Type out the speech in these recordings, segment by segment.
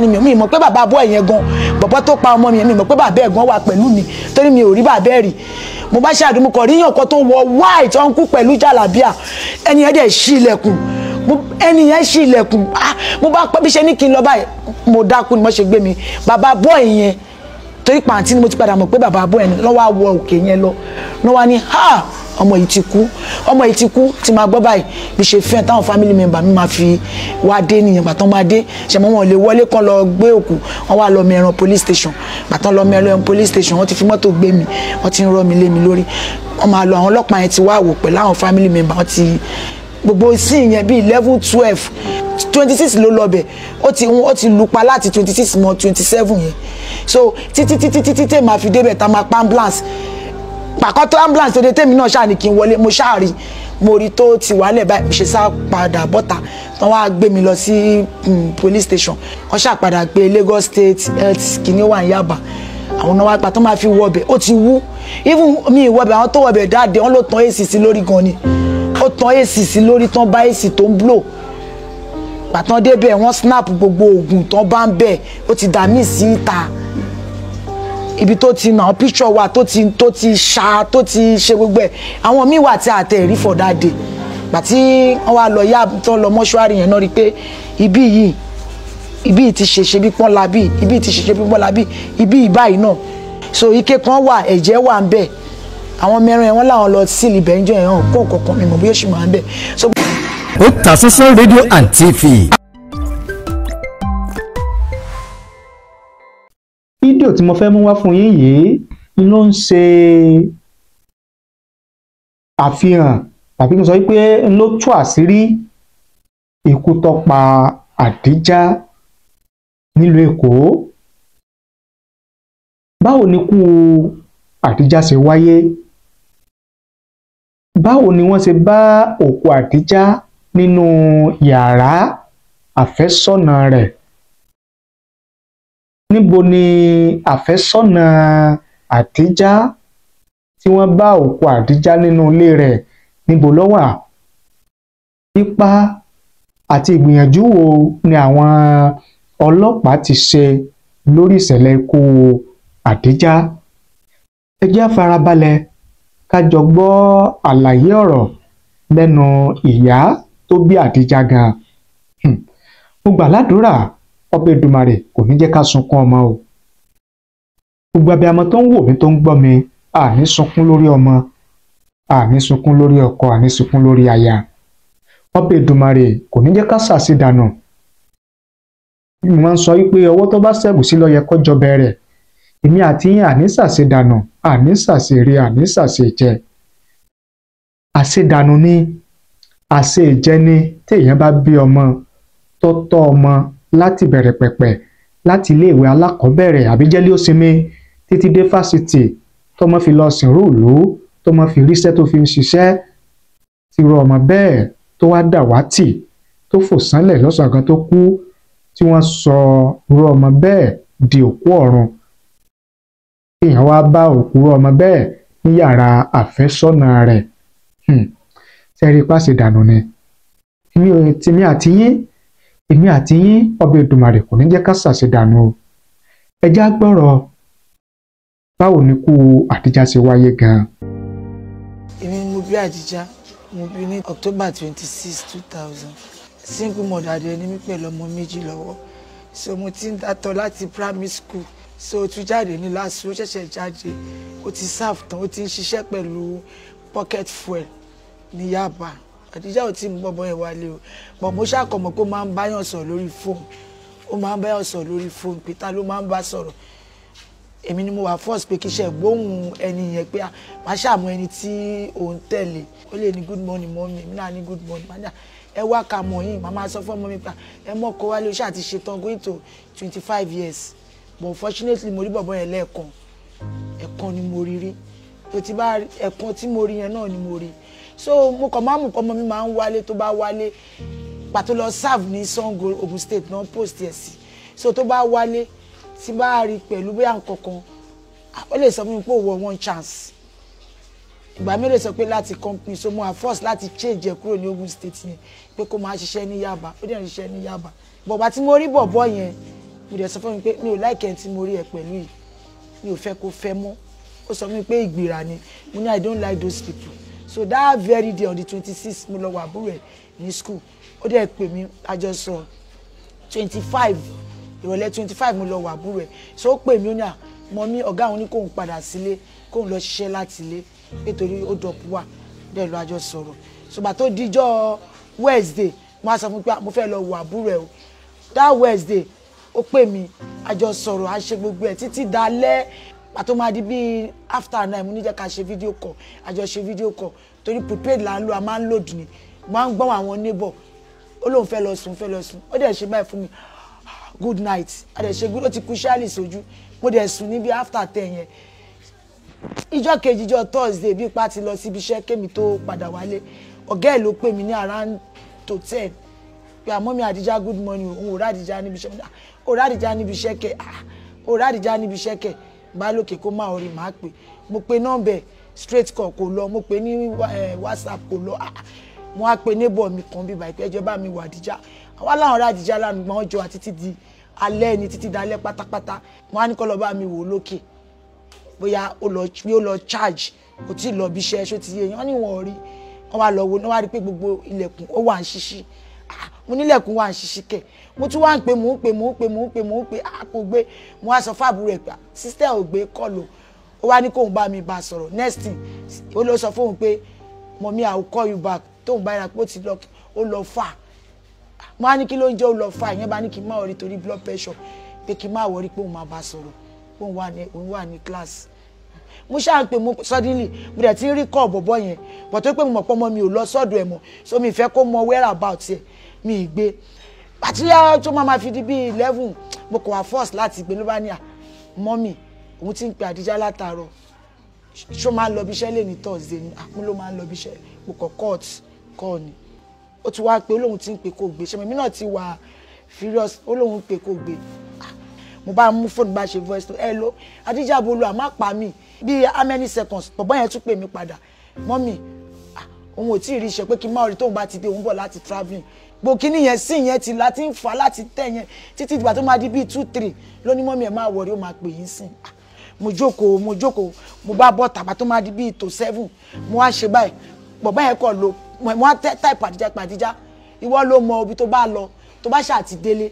dání, mi mọ̀ pé bàbá bọ́ ẹ̀yẹn gan, bọ̀bọ́ tó pa ọmọ mi, mi mọ̀ pé bàbá ẹ̀ gan wà pẹ̀lú mi, torí mi ò rí bàbá ẹ̀ rí. Mo bá ṣàdúrà, mo kàn rí yàn kan tó wọ white tó ń kú pẹ̀lú jàlábíà, ẹni yẹn dẹ̀ ṣí ilẹ̀kùn, ẹni yẹn ṣí ilẹ̀kùn. Mo bá pẹ́ bí ṣe ní kí n lọ báyìí, mo dákú ni mo ṣe gbé mi. Bàbá bọ́ ẹ̀yẹn, torí pàǹtí ni mo ti padà mọ̀ pé bàbá bọ́ ẹ̀yẹn lọ́wọ́ àwọ̀ òkè yẹn lọ, lọ́wọ́ ni ha, ọmọ yìí ti kú, ọmọ yìí ti kú. Tí máa gbọ́ báyìí bí ṣe fẹ́ táwọn family member mi máa fi wá dé nìyẹn. Gbàtàn máa dé, ṣẹ̀mọ́ wọn lè wọlé kan lọ gbé òkú, wọn wá lọ mẹ́ran police station. Gbàtàn lọ mẹ́ran police station, wọ́n ti fi mọ́tò gbé mi, wọ́n ti ń rọ́ mi lé mi lórí. Wọ́n máa lọ, àwọn ọlọ́pàá yẹn ti wá wò pẹ̀lú àwọn family member, wọ́n ti gbogbo sí yẹn bíi 11, 12, 26 ló lọ bẹ̀. Ó ti lupa láti 26 mọ́ 27 yẹn. So títí títí títí tẹ̀ máa fi débẹ̀, tá máa pa ambulance, pàkọ́tọ́ ambulance tó dé, tèmi náà ṣáà ní kí n wọlé. Mo ṣáà rí, mo rí tó ti wálẹ̀ báyìí, ṣe sá padà bọ́ta, tán wá gbé mi lọ sí police station. Wọ́n ṣáà padà gbé Lagos State Health kìíní wà ní Yaba. Àwọn náà wá pa tó máa fi wọbẹ̀, ó ti wú. Even mi ìwọbẹ̀, àwọn tó wọbẹ̀ dáadé, wọ́n ló tan AC sí lórí gan ni, ó tan AC sí lórí, tán bá AC tó ń blow. Pàtàn débẹ̀, wọ́n snap gbogbo oògùn tán bá ń bẹ̀, ó ti dà mí sí ìta ibi tó ti nà picture wa, tó ti ṣá, tó ti ṣe gbogbo ẹ̀. Àwọn míì wà tí a tẹ̀ rí for that day. Gbà tí wọ́n wá lọ yá tó lọ mọ́ṣúárì yẹn náà, rí pé ibi yìí, ibi yìí ti ṣèṣe bí pọ́n labí, ibi yìí ti ṣèṣe bí pọ́n labí, ibi yìí báyìí náà. So ike kan wà, ẹ̀jẹ̀ wà ń bẹ̀. Àwọn mẹ́rin ẹ̀ wọ́n làwọn lọ sí ibẹ̀ ń jọ ẹ̀ hàn kó nǹkan kan, mi mọ̀ bí ó ṣì máa ń bẹ̀. Otasansan Radio and TV. Fídíò tí mo fẹ́ mú wá fún yín yìí ló ń ṣe àfihàn, tàbí kí n sọ wípé ló tú àṣírí ikú tó pa Àdíjà nílùú Èkó. Báwo ni ikú Àdíjà ṣe wáyé? Báwo ni wọ́n ṣe bá òkú Àdíjà nínú yàrá àfẹ́sọ́nà rẹ̀? Níbo ni àfẹ́sọ́nà Àdíjà tí wọ́n bá òkú Àdíjà nínú ilé rẹ̀, níbo ló wà? Ipa àti ìgbìyànjú wo ni àwọn ọlọ́pàá ti ṣe lórí ìṣẹ̀lẹ̀ ikú Àdíjà? Ẹ jẹ́ á farabalẹ̀ ká jọ gbọ́ àlàyé ọ̀rọ̀ lẹ́nu ìyá tó bí Àdíjà gan. Mo gbà ládùúrà, ọbẹ̀ Èdùmàrè kò ní jẹ́ ká sunkún ọmọ o. Gbogbo abiyamọ tó ń wò mí, tó ń gbọ́ mi, àní sunkún lórí ọmọ, àní sunkún lórí ọkọ, àní sunkún lórí aya. Ọbẹ̀ Èdùmàrè kò ní jẹ́ ká ṣàṣìdànù. Mo máa ń sọ wípé ọwọ́ tó bá ṣẹ́gun sí ló yẹ kó jọ bẹ̀rẹ̀. Èmi àti yín àní ṣàṣìdànù, àní ṣàṣèré, àní ṣàṣejẹ. Àṣedànù ni, àṣejẹ ni téèyàn bá bí ọmọ tó tọ́ ọmọ láti bẹ̀rẹ̀ pẹ̀pẹ̀, láti iléèwé alákọ̀ọ́bẹ̀rẹ̀ àbí jẹ́lé òsinmi títí dé fásitì, tọmọ fi lọ sìnrú ìlú, tọmọ fi ríṣẹ́ tó fi ń ṣiṣẹ́, tí irú ọmọ bẹ́ẹ̀ tó wá dàwátì, tó fò sánlẹ̀ lọ́sàn-án kan tó kú, tí wọ́n sọ irú ọmọ bẹ́ẹ̀ di òkú ọ̀run. Èèyàn wá bá òkú ọmọ bẹ́ẹ̀ ní yàrá àfẹ́sọ́nà rẹ̀. Sẹ́rí pàṣẹ dànù ni. Èmi àti yín, ọbẹ̀ Èdùmàrè kò ní jẹ́ ká ṣàṣedànù o. Ẹ já gbọ́rọ̀, báwo ni ikú Àdíjà ṣe wáyé gan-an? Èmi ni mo bí Àdíjà, mo bí ní October 26, 2000. Single mother dẹ̀ ni mí pẹ̀lú ọmọ méjì lọ́wọ́. So mo ti ń dátọ́ láti primary school. So ó tún jáde ní last, ó ṣẹ̀ṣẹ̀ jáde, ó ti serve tán, ó ti ń ṣiṣẹ́ pẹ̀lú pocket fuel ní Yaba. Àdíjà ò tí ì mú bọ́bọ́ yẹn wálé o, but mo ṣàkọmọ̀ pé ó máa ń báyàn sọ̀rọ̀ lórí fóònù, ó máa ń báyàn sọ̀rọ̀ lórí fóònù, pé ta ló máa ń bá sọ̀rọ̀. Èmi ni mo wà first pé kí iṣẹ́ gbóhùn ẹni yẹn, pé màá ṣàmú ẹni tí òun tẹ̀lé. Ó lè ní good morning mommy, èmi náà ní good morning. Màá ní ẹ wá ka mọ̀ yín, màá máa sọ fún ọmọ mi pé ẹ mọ̀ kó wálé, o ṣáà ti ṣetán going to 25 years. But unfortunately mo rí bọ̀bọ̀ yẹn lẹ́ẹ̀kan, ẹ̀kan ni mo rí rí. Tó ti bá ẹ̀kan tí mo rí yẹn náà ni mo rí. So mo kàn máa mú ọmọ mi máa ń wálé, tó bá wálé pàtó lọ serve ní Sango, Ogun State náà post ẹ̀ sí. So tó bá wálé, tí bá rí pẹ̀lú bóyá nǹkankan, ó lè sọ fún mi pé ó wọ one chance. Ìgbà mi lè sọ pé láti company, so mo wà force láti change ẹ̀ kúrò ní Ogun State yẹn pé kó máa ṣiṣẹ́ ní Yaba. Ó dẹ̀ ń ṣiṣẹ́ ní Yaba. Bọ̀gbà tí mo rí bọ̀bọ̀ yẹn, Mo dẹ̀ sọ fún mi pé mi ò láìkẹ́ tí mo rí ẹ pẹ̀lú yìí, mi ò fẹ́ kó fẹ́ mọ́. Ó sọ fún mi pé ìgbéra ni. Mo ní I don't like those people. So that very day on the 26th, mo lọ wà àbúrò ẹ̀ ní school. Ó dẹ̀ pè mí, a jọ sọ 25 ìrọ̀lẹ́ 25 mo lọ wà àbúrò ẹ̀. So ó pè mí, ó ní à mọ́mí ọ̀gá òun ní kóun padà sílé, kóun lọ ṣiṣẹ́ láti ilé nítorí ó dọ̀pù wà. Dẹ̀ lọ àjọ sọ̀rọ̀. So gbà tó díjọ́ Wednesday, mo á sọ fún pé mo fẹ́ lọ wà àbúrò ẹ̀ o. That Wednesday ó pè mí, a jọ sọ̀rọ̀, a ṣe gbogbo ẹ̀ títí dalẹ́. Pàtó máa di bíi after 9, mo ní jẹ́ ká ṣe fídíò call. A jọ ṣe fídíò call torí prepaid là ń lò, a máa ń load ni. Mo máa ń gbọ́n àwọn neighbor. Ó lóun fẹ́ lọ sùn, fẹ́ lọ sùn. Ó dẹ̀ ṣe báyìí fún mi, good night. A dẹ̀ ṣe good, ó ti kú ṣáàlì sójú. Mo dẹ̀ sùn níbi after 10 yẹn. Ìjọ́ kejì, ìjọ́ Thursday, bí ipa ti lọ síbi iṣẹ́ kémi tó padà wálé, ọ̀gá ẹ̀ ló pè mí ní around to 10 pé àmọ́ mi Àdìjá good morning, òun ò rádìjá níbi iṣẹ́. Ò rádìjá níbi iṣẹ́ kẹ̀, ò rádìjá níbi iṣẹ́ kẹ̀. Bá lókè kó má orí màá pè. Mo pe nọ́mbẹ̀ straight call kò lọ, mo pe ní WhatsApp kò lọ. Mo wá pe neighbor mi kan bíbá ìpẹ́ ẹjọ́ bá mi wà Àdìjá. Àwa láwọn rádìjá lánàá, gbọ́n jọ àti títí di alẹ́ ni, títí dalẹ́ pátápátá. Mo wá ní kó lọ bá mi wò lókè bóyá ó lọ charge, kò tí ì lọ bí iṣẹ́, ṣó ti yé yẹn. Wọ́n ní wọ́n rí, wọ́n wá lọ wo, wọ́n wá rí pé gbogbo ilẹ̀kùn ó wà ń ṣíṣí. Mo nílẹ̀kùn wà ń ṣíṣí kẹ̀. Mo tún wá ń pè, mò ń pè, mò ń pè, mò ń pè, mò ń pè, kò gbé. Mo wá sọ fáàbùrò ẹ̀ pé sister ò gbé kọ́ọ̀lù. Ó wá ní kóun bá mi bá sọ̀rọ̀. Next thing, ó lọ sọ fóun pé mọ̀mí I will call you back. Tóun bá yára pé ó ti lọ, ó lọ fà. Mo wá ní kí ló ń jẹ́ ó lọ fà. Ìyẹn bá ní kí n má wọrí torí blood pressure, pé kí n má wọrí pé òun máa bá sọ̀rọ̀, pé òun wà ní class. Mo ṣáà ń pè, mo suddenly mo dẹ̀ ti ń rí kọ́ bọ̀bọ̀ yẹn, but tó pé mo mọ̀ pé ọmọ mi ò lọ sọ́dọ̀ ẹ̀ mọ́, so mi fẹ́ kó mọ whereabout ẹ̀, mi ì gbé. Àti tó máa fi di bíi 11, mo kò wá force láti gbé. Ló bá ní à mọ́mì òun ti ń pe Àdìjá látàárọ̀, ṣó máa ń lọ bí iṣẹ́ lè ní Thursday ni. Àmú ló máa ń lọ bí iṣẹ́. Mo kọ̀ court kọ́ ni. Ó ti wá pé olóhun ti ń pè kó gbé. Ṣé mi náà ti wà furious, olóhun pè kó gbé. Mo bá mú fóònù, bá ṣe voice note, hello Àdìjá Bolu, àmá pa mí bíi how many seconds. Bọ̀bọ́ yẹn tún pè mí padà, mọ́mì òun ò tí ì rí iṣẹ́ pé kí n má rí tóun bá ti dé, òun bọ̀ láti travelling. Gbogbo kíní yẹn sí yẹn ti láti ń fà láti tẹ̀ yẹn títí ìgbà tó máa di bíi 2 3 lóní mọ́mì ẹ̀ máa wọ̀rí, ó máa pè yín sìn. Mo jókòó, mo jókòó, mo bá bọ́ tàbá tó máa di bíi tó 7, mo wá ṣe báyìí. Bọ̀bọ́ yẹn kọ̀ ló, mo wá type Àdìjá pé Àdìjá ìwọ ló mọ ibi tó bá lọ, tó bá ṣáà ti délé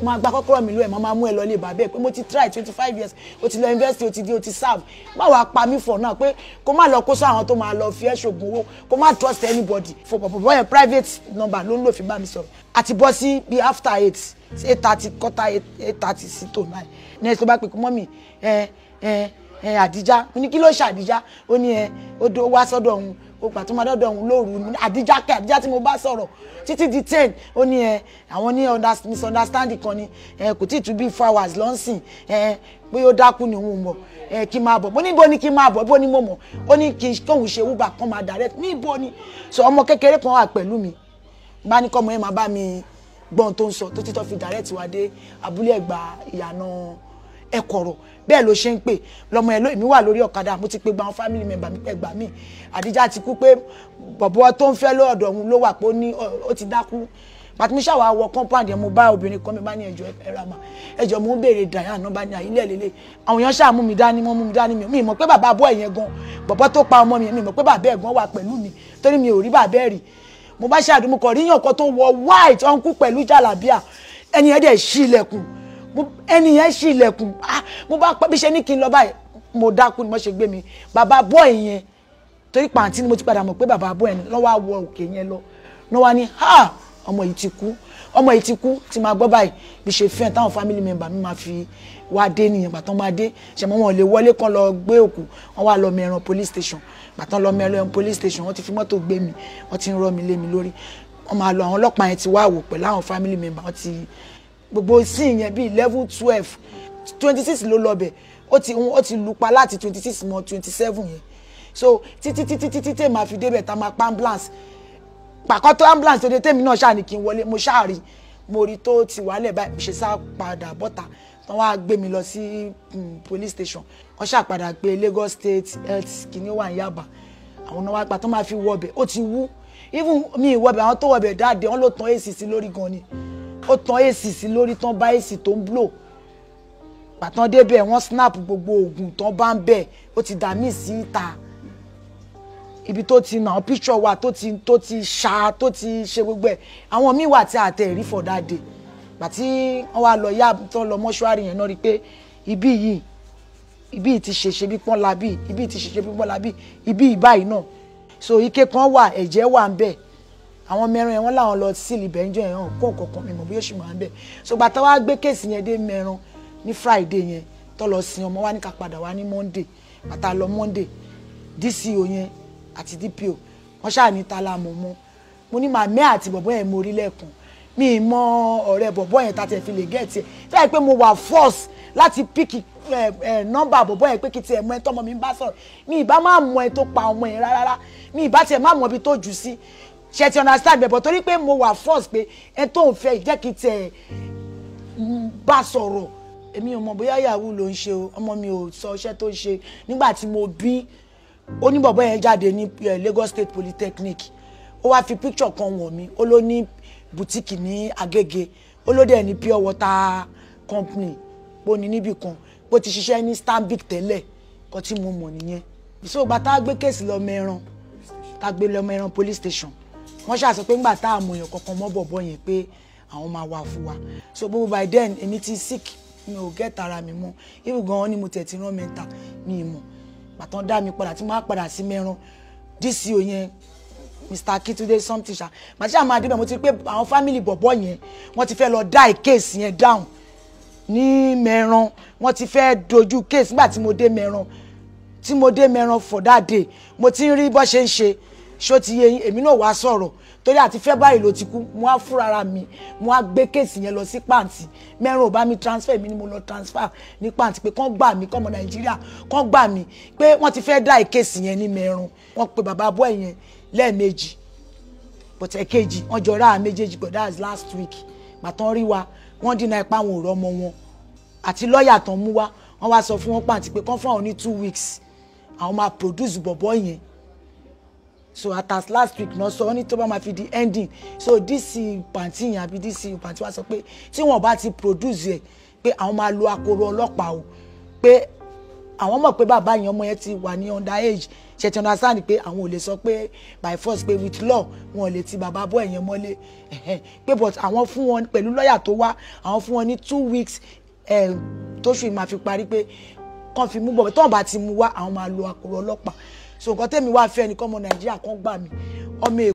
máa gba kọ́kọ́rọ́ mi lọ ẹ̀, máa mú ẹ lọ ilé bàbá ẹ̀ pé mo ti try 25 years, o ti lọ university, o ti di, o ti serve, má wàá pa mí for now pé kó má lọ kó sọ àwọn tó máa lọ fi ẹ́ ṣògùn owó, kó má trust anybody. For bọ̀bọ̀ yẹn private number ló ń lò fi bá mi sọ̀rọ̀. Àti bọ́ sí bí after 8, 8:30, quarter 8, 8:30 sí tó 9. Next ló bá pè kó mọ́mì ẹ ẹ ẹ Àdìjá. Mo ní kí ló ṣe Àdìjá? Ó ní ẹ ó wá sọ́dọ̀ òun, ó gbà tó máa dọ́dọ̀ òun lóru. Àdìjá kẹ́, Àdìjá tí mo bá sọ̀rọ̀ títí di 10, ó ní ẹ àwọn ní misunderstanding kan ni, ẹ kò tí ì tún bí 4 hours lọ́nsìn, ẹ bóyá ó dákú ni òun mọ̀, ẹ kí n máa bọ̀. Mo ní ibo ni kí n máa bọ̀, ibo ni mo mọ̀? Ó ní kí kóun ṣe Uber kan máa direct ní ibo ni. So ọmọ kékeré kan wà pẹ̀lú mi, bá ní kọ́mọ yẹn máa bá mi gbọ́n tó ń sọ tó títọ́ fi direct wá dé abúlé Ẹ̀gbá ìyànà Ẹ̀kọ̀rọ̀. Bẹ́ẹ̀ ló ṣe ń pè lọ́mọ ẹ̀ ló, èmi wà lórí ọ̀kadà, mo ti pe gba àwọn family member mi pé gbà mí Àdìjá ti kú, pé bọ̀bọ̀ tó ń fẹ́ lọ́dọ̀ òun ló wà pé ó ní ó ti dákú. Pàtó mi ṣàwà wọ compound yẹn, mo bá obìnrin kan, mi bá ní ẹjọ́ ẹ̀rọ àmà ẹjọ́ mo ń béèrè Diane náà, bá ní àyílẹ̀ lélẹ̀. Àwọn èèyàn ṣáà mú mi dání, wọ́n mú mi dání, mi mọ̀ pé bàbá bọ́ ẹ̀yẹn gan, bọ̀bọ̀ tó pa ọmọ mi, mi mọ̀ pé bàbá ẹ̀ gan wà pẹ̀lú mi torí mi ò rí bàbá ẹ̀ rí. Mo bá ṣàdúmọ̀ kọ̀ ríyàn kan tó wọ white ọ̀nkú pẹ̀lú jàlábíà, ẹni yẹn dẹ̀ ṣí ilẹ̀kùn, ẹni yẹn ṣí ilẹ̀kùn. Mo bá bí ṣe ní kí n lọ báyìí, mo dákú ni mo ṣe gbé mi. Bàbá bọ́ ìyẹn torí pàǹtí ni mo ti padà mọ̀ pé bàbá bọ́ ẹni lọ́wọ́ àwọ̀ òkè yẹn lọ lọ́wọ́ ni ha ọmọ yìí ti kú, ọmọ yìí ti kú. Tí máa gbọ́ báyìí bí ṣe fẹ́ táwọn family member mi máa fi wá dé nìyẹn. Gbàtàn máa dé ṣẹ̀mọ́ wọn lè wọlé kan lọ gbé òkú, wọn wá lọ mẹ́ran police station. Gbàtàn lọ mẹ́ran police station, wọ́n ti fi mọ́tò gbé mi, wọ́n ti ń rọ́ mi lé mi lórí. Wọ́n máa lọ àwọn ọlọ́pàá yẹn ti wá wò pẹ̀lú àwọn family member, wọ́n ti gbogbo sí yẹn bíi 11 12 26 ló lọ bẹ̀. Ó ti lupa láti 26 mọ́ 27 yẹn. So títí títí títí tèmi máa fi débẹ̀ tá máa pa ambulance, pàkọ́tọ́ ambulance tó dé tèmi náà ṣáà ní kí n wọlé. Mo ṣáà rí, mo rí tó ti wálẹ̀ báyìí, mo ṣe sá padà bọ́ta. Tán wá gbé mi lọ sí police station. Wọ́n ṣáà padà gbé Lagos State Health kìíní wà ní Yaba. Àwọn náà wá pa tán máa fi wọbẹ̀, ó ti wú. Even mi ìwọbẹ̀, àwọn tó wọbẹ̀ dáadé, wọ́n ló tan AC sí lórí gan ni. Ó tan AC sí lórí tán bá AC tó ń blow. Pàtàn débẹ̀ wọ́n snap gbogbo oògùn tán bá ń bẹ̀, ó ti dà mí sí ìta. Ibi tó ti nà picture wa tó ti ṣá tó ti ṣe gbogbo ẹ̀. Àwọn míì wà tí a tẹ̀ rí for that day. Gbàtí wọ́n wá lọ yá tán lọ mọ́ṣúárì yẹn náà rí pé ibi yìí ibi ti ṣèṣe bí pọ́n labí, ibi ti ṣèṣe bí pọ́n labí, ibi ìbáyìí náà. So ike kan wà, ẹ̀jẹ̀ wà ń bẹ̀. Àwọn mẹ́rin yẹn wọ́n láwọn lọ sílì bẹ́ńjọ yẹn hàn kó nǹkan mi mọ̀ bí yóò ṣì máa ń bẹ̀. So gbàtà wá gbé kéèsì yẹn dé mẹ́rin ní Friday yẹn tó lọ sin ọmọ wa ní ká padà wá ní Monday. Bàtà lọ Monday, DCO yẹn àti DPO wọ́n ṣáà ní ta la mọ̀ mọ́. Mo ní màmá àti bọ̀bọ́ yẹn mo rí lẹ́ẹ̀kan, mi mọ ọ̀rẹ́ bọ̀bọ́ yẹn tá tiẹ̀ fi lè gẹ̀ẹ́tì ẹ̀. Fẹ́ẹ́ pé mo wà force láti píkì nọ́mbà bọ̀bọ́ yẹn pé kí tiẹ̀ mọ ẹ tọ́mọ mi ń bá sọ̀rọ̀. Mi ìbá má mọ ẹ tó pa ọmọ yẹn rárá, mi ìbá tiẹ̀ má mọ ibi tó jù sí. Ṣe ti understand bẹ̀bọ̀ torí pé mo wà force pé ẹ tó ń fẹ́ jẹ́ kí tiẹ̀ bá sọ̀rọ̀. Èmi ò mọ̀ bóyá yahoo ló ń ṣe o, ọmọ mi ò sọ iṣẹ́ tó ń ṣe. Nígbà tí mo bí ó ní bọ̀bọ́ yẹn jáde ní Lagos State Polytechnic, ó wá fi picture kan wọ̀n mi, ó ló ní boutique ní Agége, ó ló dẹ̀ ní pure water company bó ní níbì kan, bó ti ṣiṣẹ́ ní Stanbic tẹ́lẹ̀, kan tí mo mọ̀ nìyẹn. So ìgbà tá a gbé kéèsì lọ Mẹ́ran, tá a gbé lọ Mẹ́ran police station, wọ́n ṣàṣọ pé ńgbà tá a mọ̀ èèyàn kankan mọ́ bọ̀bọ́ yẹn pé àwọn máa wà fún wa. So gbogbo by then èmi ti sick, mi ò get ara mi mọ́, even gan-an ni mo tẹ̀ ti rán mẹ́ta mi mọ̀. Bàtàn dá mi padà tí mo á padà sí Mẹ́ran, DCO yẹn Mr. Akitunde something ṣá, màtí àmọ́ àdébẹ̀ mo ti rí pé àwọn family bọ̀bọ̀ yẹn wọ́n ti fẹ́ lọ dá kéèsì yẹn down ní Mẹ́ran, wọ́n ti fẹ́ dojú kéèsì. Nígbà tí mo dé Mẹ́ran, tí mo dé Mẹ́ran for that day, mo ti ń rí bó ṣe ń ṣe, ṣó ti yé yín, èmi náà wá sọ̀rọ̀ torí àti February ló ti kú. Mo á fúnra mi, mo á gbé kéèsì yẹn lọ sí Pàǹtí. Mẹ́rin ò bá mi transfer, mi ni mo lọ transfer ní Pàǹtí pé kán gbà mí, kọ́mọ Nàìjíríà kán gbà mí pé wọ́n ti fẹ́ dá ìkéèsì yẹn ní Mẹ́rin. Wọ́n pe bàbá bọ́ yẹn lẹ́ẹ̀mejì, but ẹ̀kejì wọ́n jọ ráà méjèèjì, but that's last week. Gbàtàn rí wa wọ́n dínà ipá wọn ò rọ́mọ wọn àti lọ́ọ̀yà tán mú wá, wọ́n wá sọ fún wọn Pàǹtí pé kán fún àwọn ní 2 weeks àwọn máa produce bọ̀bọ́ yẹn. So at as last week náà sọ ní tó bá máa fi di ending. So DC Pàǹtí yẹn àbí DC Pàǹtí wá sọ pé tí wọ́n bá ti produce ẹ̀ pé àwọn máa lo akoro ọlọ́pàá o, pé àwọn mọ̀ pé bàbá yẹn ọmọ yẹn ti wà ní under age, ṣe ti understand pé àwọn ò lè sọ pé by force pé with law wọn ò lè ti bàbá bọ́ ẹ̀yẹn mọ́lé, pé but àwọn fún wọn pẹ̀lú lọ́ọ̀yà tó wá, àwọn fún wọn ní 2 weeks tóṣù máa fi parí pé kàn fi mú bọ̀, tọ́wọ́n bá ti mú wá àwọn máa lo akoro ọlọ́pàá. So nǹkan tẹ́mi wá fẹ́ ni kọ́mọ Nàìjíríà kan gbà mí ọmọ Èkó.